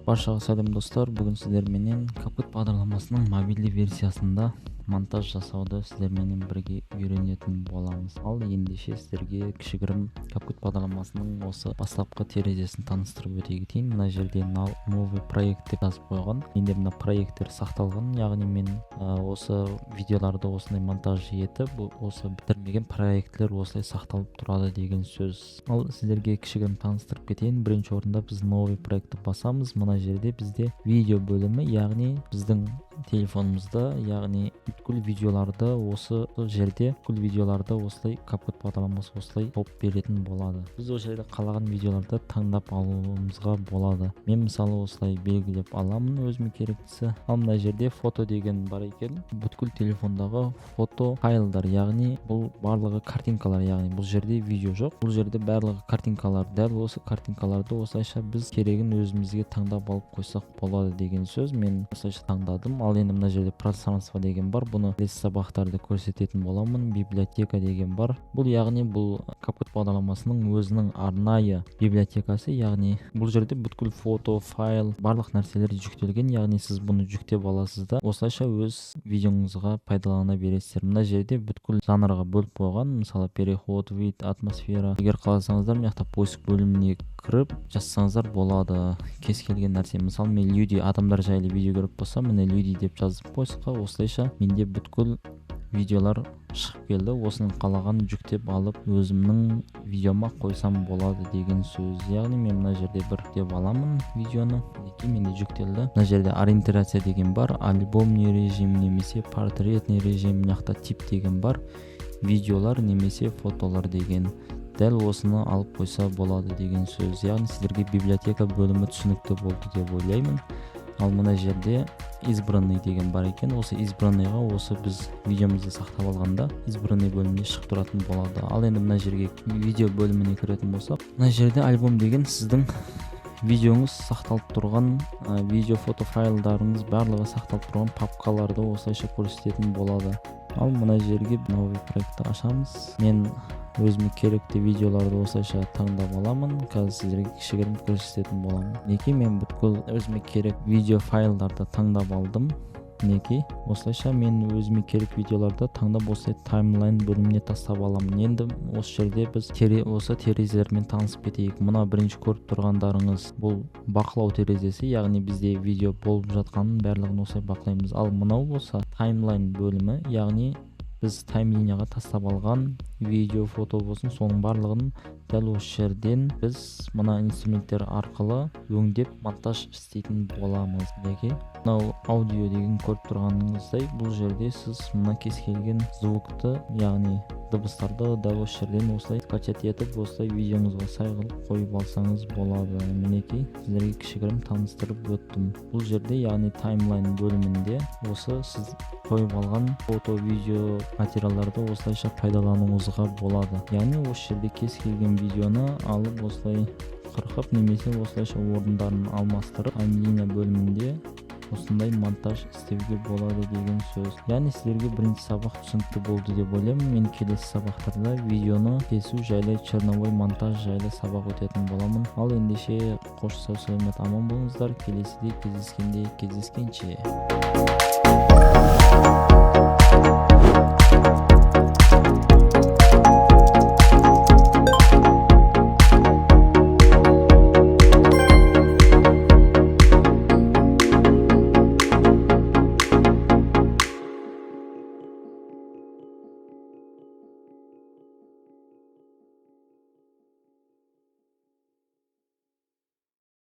Баршаға сәлем, достар! Бүгін сіздерменен CapCut бағдарламасының мобильді версиясында монтаж жасауды сіздерменен бірге үйренетін боламыз. Ал ендеше, сіздерге кішігірім CapCut бағдарламасының осы бастапқы терезесін таныстырып өте кетейін. Мына жерде «Новый проект» деп жазып қойған. Менде мына проекттер сақталған, яғни мен осы видеоларды осындай монтаж етіп, осы бітірмеген проектілер осылай сақталып тұрады деген сөз. Ал сіздерге кішігірім таныстырып кетейін. Бірінші орында біз «Новый проект» ті басамыз. Мына жерде бізде видео бөлімі, яғни біздің телефонымызда, яғни бүткіл видеоларды осы жерде, бүткіл видеоларды осылай CapCut бағдарламасы осылай тауып беретін болады. Біз осы жерде қалаған видеоларды таңдап алуымызға болады. Мен, мысалы, осылай белгілеп аламын өзіме керектісі. Ал мына жерде «Фото» деген бар екен, бүткіл телефондағы фото файлдар, яғни бұл барлығы картинкалар, яғни бұл жерде видео жоқ, бұл жерде барлығы картинкалар. Дәл осы картинкаларды осылайша біз керегін өзімізге таңдап алып қойсақ болады деген сөз. Мен осылайша таңдадым. Ал енді мына жерде «Пространство» деген бар, бұны келесі сабақтарда көрсететін боламын. «Библиотека» деген бар, бұл, яғни бұл CapCut бағдарламасының өзінің арнайы библиотекасы, яғни бұл жерде бүткіл фото файл, барлық нәрселер жүктелген, яғни сіз бұны жүктеп аласыз да, осылайша өз видеоңызға пайдалана бересіздер. Мына жерде бүткіл жанрға бөліп қойған, мысалы, переход, вид, атмосфера. Егер қаласаңыздар, мына жақта поиск бөліміне кіріп жазсаңыздар болады кез келген нәрсе. Мысалы, мен люди, адамдар жайлы видео керек болса, міне, «люди» деп жазып поиск қа, осылайша менде бүткіл видеолар шығып келді. Осының қалағанын жүктеп алып, өзімнің видеома қойсам болады деген сөз. Яғни мен мына жерде бір деп аламын видеоны, мінекей, менде жүктелді. Мына жерде «Ориентация» деген бар, альбомный режим немесе портретный режим. Мына жақта «Тип» деген бар, видеолар немесе фотолар деген. Дәл осыны алып қойса болады деген сөз. Яғни сіздерге библиотека бөлімі түсінікті болды деп ойлаймын. Ал мына жерде «Избранный» деген бар екен. Осы избранный ға осы біз видеомызды сақтап алғанда, избранный бөліміне шығып тұратын болады. Ал енді мына жерге, видео бөліміне кіретін болсақ, мына жерде «Альбом» деген сіздің видеоңыз сақталып тұрған, видео, фото файлдарыңыз барлығы сақталып тұрған папкаларды осылайша көрсететін болады. Ал мына жерге «Новый проект» ті ашамыз. Мен өзіме керекті видеоларды осылайша таңдап аламын. Қазір сіздерге кішігірім көрсететін боламын. Мінекей, мен бүткіл өзіме керек видео файлдарды таңдап алдым. Мінекей, осылайша мен өзіме керек видеоларды таңдап, осылай таймлайн бөліміне тастап аламын. Енді осы жерде біз осы терезелермен танысып кетейік. Мына бірінші көріп тұрғандарыңыз бұл бақылау терезесі, яғни бізде видео болып жатқанын барлығын осылай бақылаймыз. Ал мынау болса таймлайн бөлімі, яғни біз таймлинияға тастап алған видео, фото болсын, соның барлығын дәл осы жерден біз мына инструменттер арқылы өңдеп, монтаж істейтін боламыз. Мінекей, мынау «Аудио» деген, көріп тұрғаныңыздай, бұл жерде сіз мына кез келген звук ты, яғни дыбыстарды дәл осы жерден осылай скачать етіп, осылай видеоңызға сай қылып қойып алсаңыз болады. Мінекей, сіздерге кішігірім таныстырып өттім. Бұл жерде, яғни таймлайн бөлімінде, осы сіз қойып алған фото, видео материалдарды осылайша пайдалануыңызға болады. Яғни осы жерде кез келген видеоны алып, осылай қырқып немесе осылайша орындарын алмастырып, таймлиния бөлімінде осындай монтаж істеуге болады деген сөз. Яғни сіздерге бірінші сабақ түсінікті болды деп ойлаймын. Мен келесі сабақтарда видеоны кесу жайлы, черновой монтаж жайлы сабақ өтетін боламын. Ал ендеше, қош, сау саламат, аман болыңыздар! Келесіде кездескенде, кездескенше!